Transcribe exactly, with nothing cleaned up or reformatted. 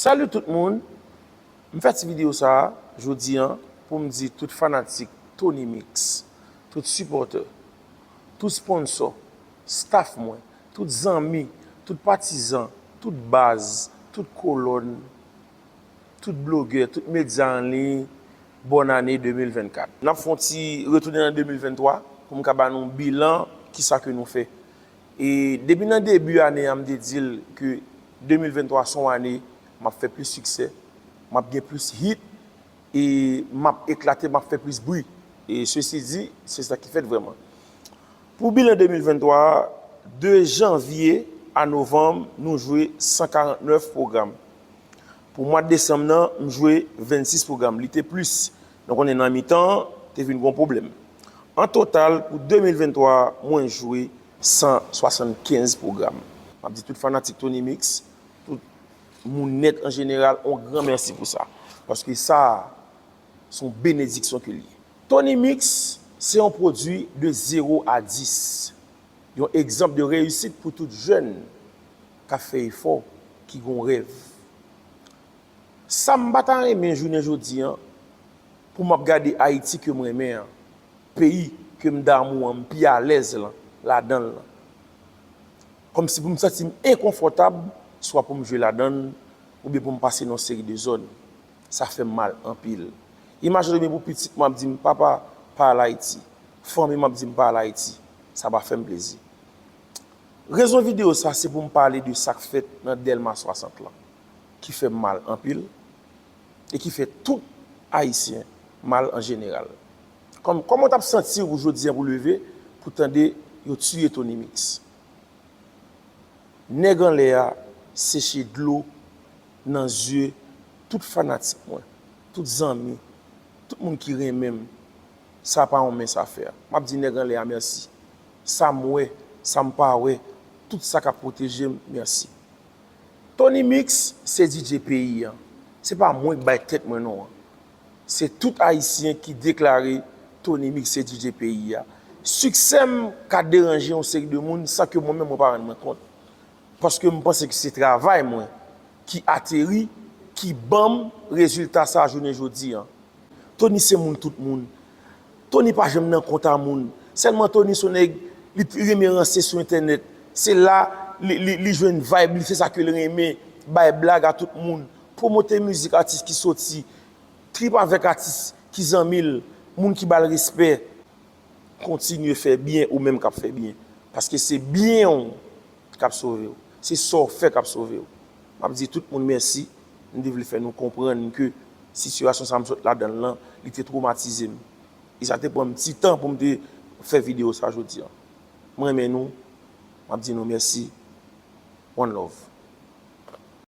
Salut tout moun. M fè ti videyo sa a jodi an pou m di tout fanatik Tony Mix, tout sipòtè, tout sponsò, staff mwen, tout zanmi, tout patizan, tout baz, tout kolòn, tout blogè, tout medya an liy, bòn ane de mil venn kat. N ap fè yon ti retounen nan de mil venn twa pou m ka ba nou bilan kisa ke nou fè. E depi nan debi ane a, m te di l ke de mil venn twa se yon ane m ap fè plis siksè, m ap gen plis hit, e m ap eklate, m ap fè plis bri. E sesi di, se sa ki fèt vrèman. Pou bilan de mil venn twa a, de janvye a novanm, nou jwe san karant nèf pwogram. Pou mwa desanm nan, m jwe vennsis pwogram. Li te plis. Nou konnen nan mitan, te vin gon pwoblèm. An total, pou de mil venn twa a, mwen jwe san swasannkenz pwogram. M ap di tout fanatik Tony Mix, tout moun nèt an jeneral, yon gran mèsi pou sa. Paske sa, se yon benediksyon ke l ye. Tony Mix, se yon pwodui de zewo a dis. Yon egzanp de reyisit pou tout jèn k ap fè efò, ki gon rèv. Sa m pa ta renmen jounen jodi an, pou m ap gade Ayiti ke m renmen an, peyi ke m damou an, m pi alèz lan, ladan l lan. Kòmsi pou m santi m enkonfòtab, swa pou m jwe ladan l, oubyen pou m pase nan yon seri de zòn. Sa fè m mal anpil. Imajine w pou pitit mwen ap di m, "Papa, pa al Ayiti." Fanmi m ap di m, "Pa al Ayiti." Sa pa fè m plezi. Rezon videyo sa, se pou m pale de sa k fèt nan Dèlma swasant lan, ki fè m mal anpil, e ki fè tout Ayisyen mal an jeneral. Kòm, kòman w t ap santi w jodi an pou leve, pou tande yo tiye Tony Mix? Nèg anlè a seche dlo nan zye tout fanatik mwen, tout zanmi, tout moun ki renmen m. Sa pa yon mens afè. M ap di nèg anlè a mèsi. Sa m wè, sa m pa wè, tout sa k ap pwoteje m, mèsi. Tony Mix se D J peyi an. Se pa mwen k bay tèt mwen non an. Se tout Ayisyen ki deklare Tony Mix se D J peyi a. Siksè m ka deranje yon seri de moun san ke mwen menm mwen pa rann mwen kont. Paske m panse ke se travay mwen ki ateri, ki ban m rezilta sa a jounen jodi an. Tony se moun tout moun. Tony pa janm nan kont a moun. Sèlman Tony se yon nèg, li renmen ranse sou entènèt. Se la li, li, li jwenn vibe li, se sa ke l renmen. Bay blag a tout moun. Pwomote mizik atis ki soti. Trip avèk atis ki zanmi l, moun ki ba l respè. Kontinye fè byen ou menm k ap fè byen. Paske se byen w k ap sove w. Se sa w fè k ap sove w. M ap di tout moun mèsi. M te vle fè nou konprann ke sitiyasyon sa a m sot ladan l lan, li te twomatize m. E sa te pran m ti tan pou m te fè videyo sa jodi an. M renmen nou. M ap di nou mèsi. One love.